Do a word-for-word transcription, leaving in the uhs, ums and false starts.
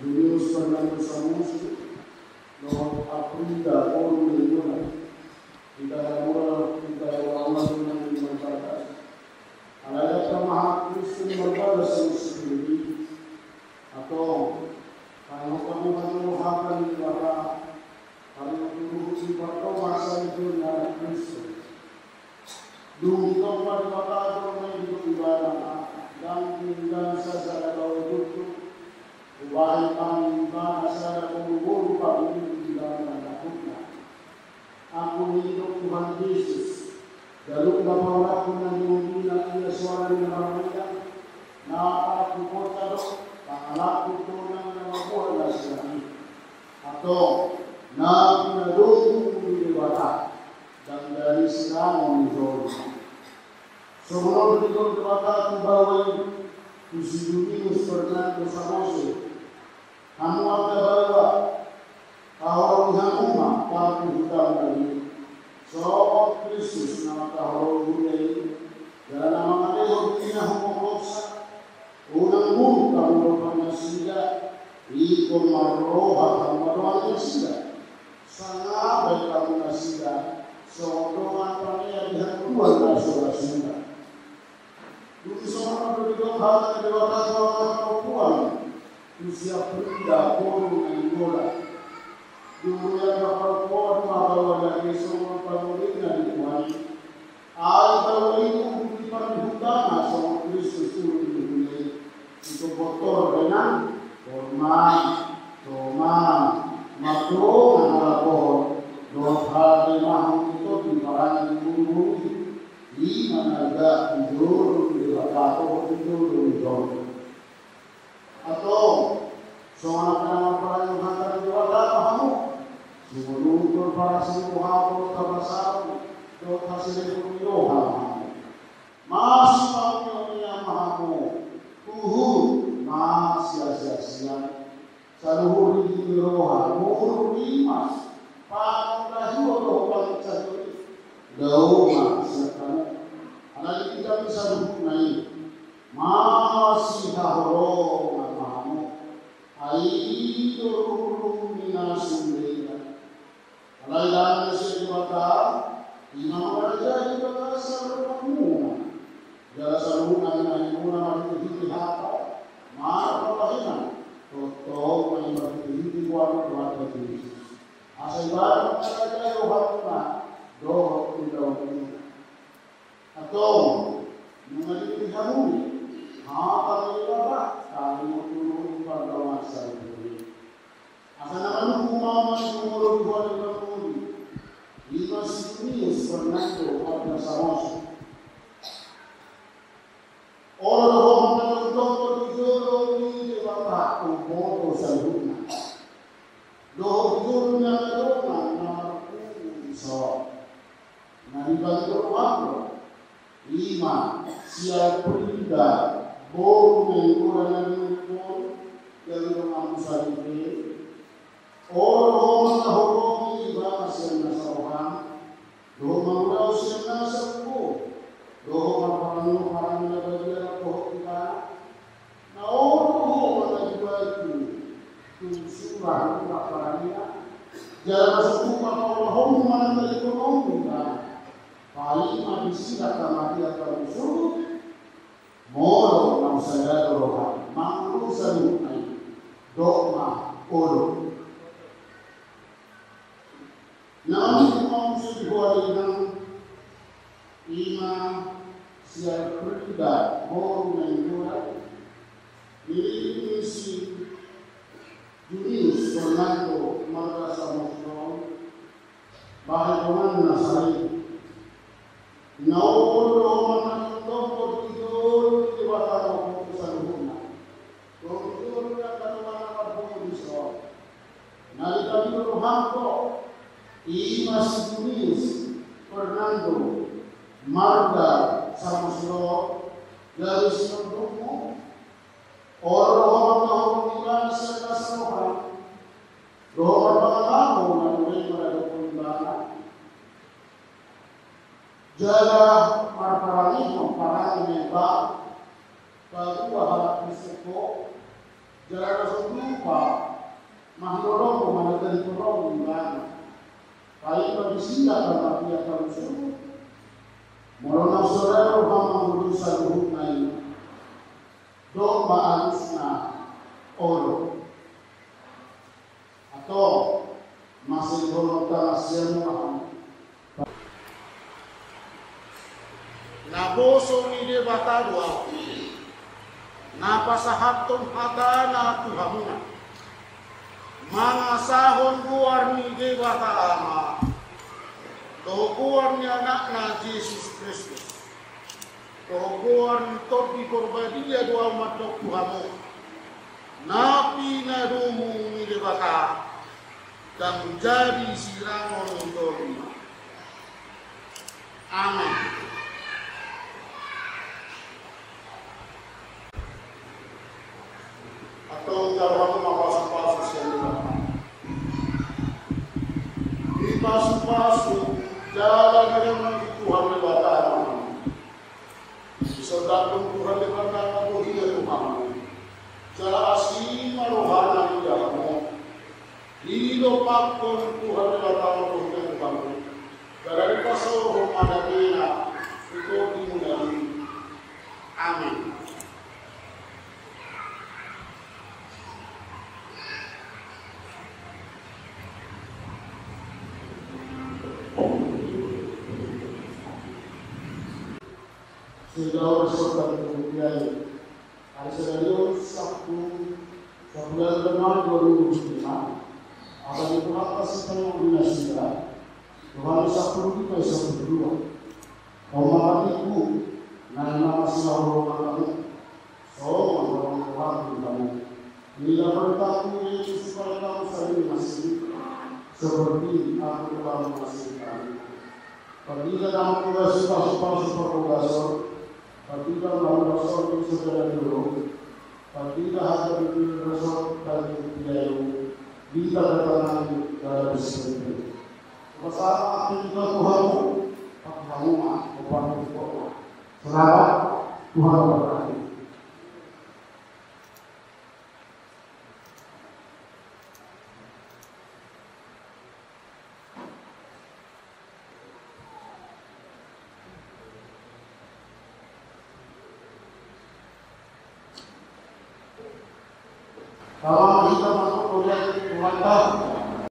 Idomius Fernando Samusi, dohot Aprida Boru Lengona, hita hamura, hita hamura dengan manfaat. Alai angka mahal Kristen marbagas sama sekali. Atau, kalau kamu mau makan di luar, kalau dulu di Barto masa itu nggak ada Kristen. Dung ditompa Debata do na didok ibana, ndang tinggal sasada baoa tutu, hubahen pangido ibana sada boruboru pangulu di dalam na dapotna. Angkup ni didok Tuhan Jesus, jalo ma paulakkon na di ngoluna ia soara ni na marmean, na paulakkon do, paulakkon do nang na mambuat na sian i. Atau, na pinadomu ni Debata. Ndang dari sirangon ni jolma. Songon on didok Debata tu baoa i, tu si Idomius Fernando Samusi. Hamu angka baoa, haholongi hamu ma parhutamuna i. Songon Kristus na mangkaholongi huria i. Jala na mangalehon dirina huhombar dosa. Unang buruk hamu dohot nasida, ingkon marroha hamu ma dohot nasida. Sanga baen hamu nasida songon dongan pangea di hangoluan na so ra suda. Dung i songon on do didok hata ni Debata tu angka parompuan, tu si Aprida boru Nainggolan. Diuruti angka parompuan ma baoa lagi songon pangolina di Tuhan i. Ai baoa i ulu ni parhutana songon Kristus ulu ni huria i. Ito botor benang, hormat, toman, mardongan halakohon, dohot hata ni mahon ito di parange ni boruboru i. I ma na ga di jolo ni Debata dohot di jolo ni jolma. Atau, songon angka na marparange hata ni Debata ma hamu, sumolungkol parasing rohamu dohot habasaon dohot haselehon ni roha ma hamu. Masipaunioniongan ma hamu, huhut masiasiasian. Saluhut ringgit ni roha, muruk rimas, pangula hiu dohot panginsat i, dao ma sian hamu. Alai di hita pe saluhutna i, masihaholongan ma hamu. Ai i do ruru ni na sumbean. Alai dame ni Debata, i ma mangarajai di bagasan rohamuna. Jala saluhutna na hinahimuna marhitehite hata, marpambahenan, tongtong ma i marhitehite goar ni Tuhanta Jesus. Asa ibana mangarajai rohamuna dohot ulaonmuna. Antong, nunga dipilih hamu, hata ni Debata, taringot tu pardongan saluhutna. Asa na manungkun ma on manjumolo di huaso ni Pangoli, i ma si Idomius Fernando Samusi. Olo do ho mangkatai tongtong di jolo ni Debata, umboto saluhutna. Dohot di jolo ni angka dongan, Si Alfrida, boru Nainggolan na di Ambon, jala donganmu saripe. Olo do ho mangaholongi ibana sian nasa roham, dohot mangulahon sian nasa gogo, dohot marparange parangena badia dohot ibana. Na olo do ho mangajualu tu sura-sura parangena, jala na so tung paulahonmu manang talipononmu ibana, paima disi angka na mate angka musu. Molo naung sada do roham mangolu saluhutna i, dok ma olo. Na mangolu ma muse di ho ale inang, ima si Alfrida boru Nainggolan, nilili ni si Junius Fernando marga Samosir, bahen donganna saripe. Na olo do ho mangaholongi dohot di jolo ni Debata dohot saluhutna. Dohot di jolo ni angka donganna parpungu dison. Na di tabidok roham do, ima si Junius Fernando marga Samosir, jala si tondongmu. Olo do ho mangaholongi ibana sian nasa roham, dohot marpangalahon na naeng maradophon ibana, jala marparangehon parangena ibana, paboa halak Kristen ho, jala na so tung paulahonmu manang talipononmu ibana, paima disi angka na mate angka musu. Molo naung sada do roham mangolu saluhutna i, dok ma alusna olo. Antong, mase dohononta ma sian roham. Naposo ni Debata do ahu, na pasahathon hatana tu hamuna, mangasahon goar ni Debata Ama dohot goar ni Anakna Jesus Kristus, dohot goar ni Tondi Parbadia do ahu mandok tu hamu, na pinadomu ni Debata, ndang jadi sirangon ni tolu ma. Amen. Antong jalo hamu ma pasupasu sian Tuhan. Dipasupasu jala diramoti Tuhan Debata ma hamu. Disondangkon Tuhan Debata ma rohana tu hamu, jala asi ma rohana di hamu. Didompakkon Tuhan Debata ma rohana tu hamu, jala dipasaorhon ma damena tu tondimuna i. Amen. Sehingga orang serta kemudian ada sehari Sabtu, Sabtu bulan Januari dua ribu dua puluh lima, akan itu apa sih yang dinasihkan? Yohanes sepuluh lima, sepuluh dua. Kau makan itu, nah nama sila hulu makan itu. Songon na hurang di hamu. Inilah perintahku, yaitu supaya kamu saling mengasihi, seperti aku telah mengasihi kamu. Pandita na mangkobasi pasupasu parhobason, pandita na hurang di saudara jolo, pandita hata di rason bagi piayo, di tanda tangan dalam sendiri. Bersama kita Tuhan, Tuhan, Tuhan, Tuhan. Selamat, Tuhan memberkati. Bapak, kita masuk kuliah Tuhan tahu.